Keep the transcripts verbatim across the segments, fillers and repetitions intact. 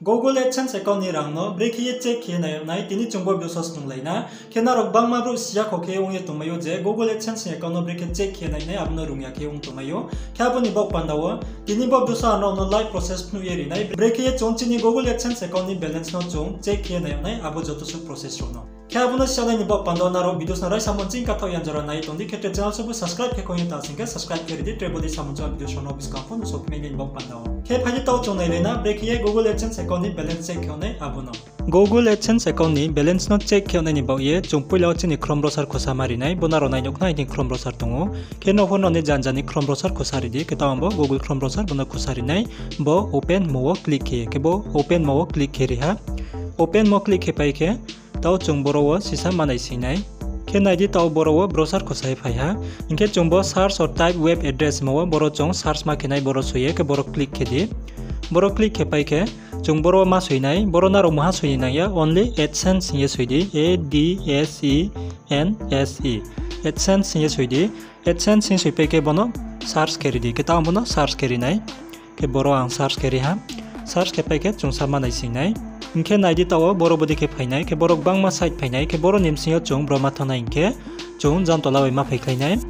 Google AdSense account ni rang no brekhe ye check khe nai yag nai, tini chung bo video so snunglai na. Khe nrao gbangma brouh si ya kho khe ong ye tongmai ou je Google AdSense ni account no brekhe check khe nai nai, abo no rung ya khe ong tongmai ou. Khe abo ni baoh panda wo tini bo video so ang nrao no live process phnuh ye ri nai, brekhe ye chung chini Google AdSense account ni balance no chung check khe nai yag nai, abo joto suh process rao no. Khe abo no si ya nai ni baoh panda wo nrao video no raisa mungching kathaoh yan jora nai tong di, khe tre channel so bo subscribe khe kong ye ta sing khe subscribe khe ri di, tre bodei samung chung video rao no buskang pho no sophimai nai ni baoh panda wo. Khe phai di taoh chung nailai na brekhe ye Google AdSense account ni balance check khe yag nai abo no. Google AdSense account ni balance no check khe yag nai ni baoh ye chung poila wo chini Chrome browser khusa ma ri nai, bo nrao nai nuh khna aini Chrome browser tong ou. Khe nrao pho nrao ni janja ni Chrome browser khusa ri di, khe taoh ang bo Google Chrome browser bo no khusa ri nai, bo open mo wo click khe, khe bo open mo wo click khe ri ha. Open mo click khe pai khe, taoh chung boro wo sisa ma naising nai. Khe nai di taoh boro wo browser khusa ye phai ha. Hing khe chung bo search or type web address mo wo boro chung search ma khe nai, boro soi ye khe boro click khe di. Boro click khe pai khe, chung boro wo ma soi nai, boro nrao mungha soi ni nang ya, only AdSense hing ye soi di, A D S E N S E. AdSense hing ye soi di. AdSense hing soi pai khe bo no search khe ri di, khe taoh ang bo no search khe ri nai. Khe boro ang search khe ri ha. Search khe pai khe chung sa ma naising nai. Hing khe nai di taoh wo boro bodei khe phai nai, khe boro gbangma site phai nai, khe boro ni bsing yo chung bro ma thanng nai hing khe chung jang tola bai ma phaikhlai nai.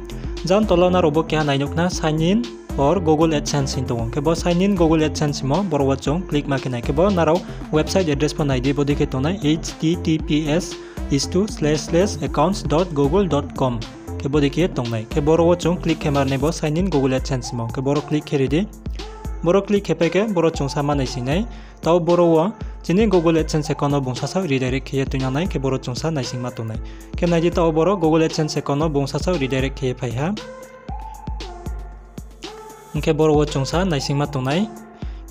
Jang tola wo nrao bo keha nai nuh khna sign in for Google AdSense hing tong ou. Khe bo sign in Google AdSense hingmo boro wo chung click ma khe nai, khe bo nrao website address pho nai di, bodei khe tong nai, H T T P S is two slash slash accounts dot google dot com. Khe bodei khe tong nai. Khe boro wo chung click khe ma ri nai bo sign in Google AdSense hingmo. Khe boro click khe ri di. Boro click khe pai khe boro chung sa ma naising nai. Taoh boro wo chini Google AdSense account no bung sasaoh redirect khe ye tuinang nai, khe boro chung sa naising ma tong nai. Khe nai di taoh boro Google AdSense account no bung sasaoh redirect khe ye phai ha. Hing khe boro wo chung sa naising ma tong nai.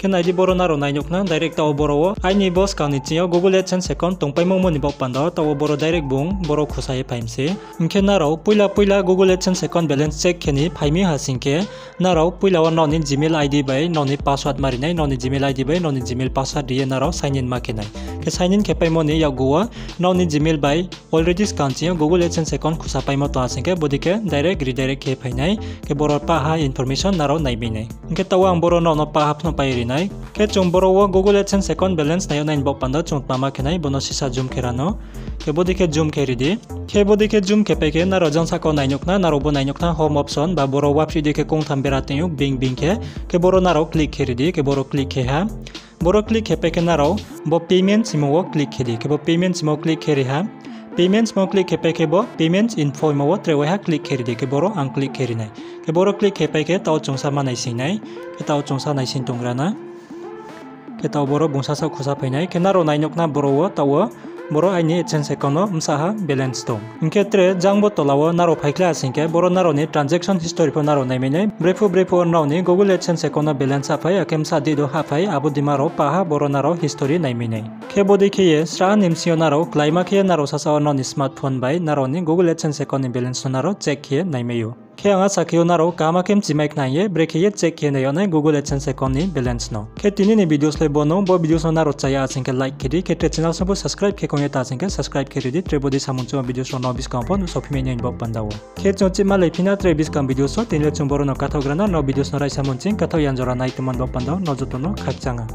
Khe nai di boro nrao nai nuh khna direct taoh boro wo aini bo skang ni ching yo Google AdSense account tongpaimo mo ni baoh panda wo taoh wo boro direct bung boro khusa ye phai mi se. Hing khe nrao poila poila Google AdSense account balance check khe ni phai mi ha sing khe, nrao poila wo nrao ni Gmail I D bai nrao ni password ma ri nai, nrao ni Gmail I D bai nrao ni Gmail password ri ye nrao sign in ma khe nai. Khe sign in khe paimo ni yakgu wo nrao ni Gmail bai already skang ching yo Google AdSense account khusa paimo tong ha sing khe bodei khe direct redirect khe phai nai, khe boro pah ha information nrao nai mai nai. Hing khe taoh wo ang boro nrao no pah ha phnuh pai ri nai. Khe chung boro wo Google AdSense account balance nai yag nai ni baoh panda chung tma ma khe nai, bo no sisa zoom khe ra no. Khe bodei khe zoom khe ri di. Khe bodei khe zoom khe pai khe nrao jang sahka wo nai nuh khna, nrao bo nai nuh khna home option ba boro waphrih dei khe kongtham bera tong ou bing bing khe. Khe boro nrao click khe ri di, khe boro click khe ha. Boro click khe pai khe nrao bo payments hingmo wo click khe di, khe bo payments hingmo click khe ri ha. Payments hingmo click khe pai khe bo payments info hingmo wo tre waiha click khe ri di, khe boro ang click khe ri nai. Khe boro click khe pai khe taoh chung sa ma naising nai, khe taoh chung sa naising tong gra na. Khe taoh boro bung sasaoh khusa phai nai, khe nrao nai nuh khna boro wo taoh wo boro aini AdSense account no bsa ha balance tong. Hing khe tre jang bo tola wo nrao phaikhlai ha sing khe boro nrao ni transaction history pho nrao nai mai nai. Brephuh brephuh wo nrao ni Google AdSense account no balance hahphai, akhe bsa date wo hahphai, abo deima rao pah ha boro nrao history nai mai nai. Khe bodei khe ye srahha ni bsing yo nrao kláima khe ye nrao sasaoh wo nrao ni smartphone bai nrao ni Google AdSense account ni balance no nrao check khe ye nai mai ou. Khe ang asa khe ou nrao kaham khe mchimai khna hing ye brekhe ye check khe nai yag nai Google AdSense account ni balance no. Khe tini ni videos le bo no, bo videos no nrao chaya sing khe like khe di, khe tre channel so bo subscribe khe kong ye ta sing khe subscribe khe ri di, tre bodei samung chungmo videos rao no buskang pho no sophimai nai ni baoh panda wo. Khe chung chihma lai phi na tre buskang videos wo, tini le chung boro no kathaoh gra na, nrao videos no raisa mungching kathaoh yan jora nai tongmo ni baoh panda wo nrao joto no khakchang ha.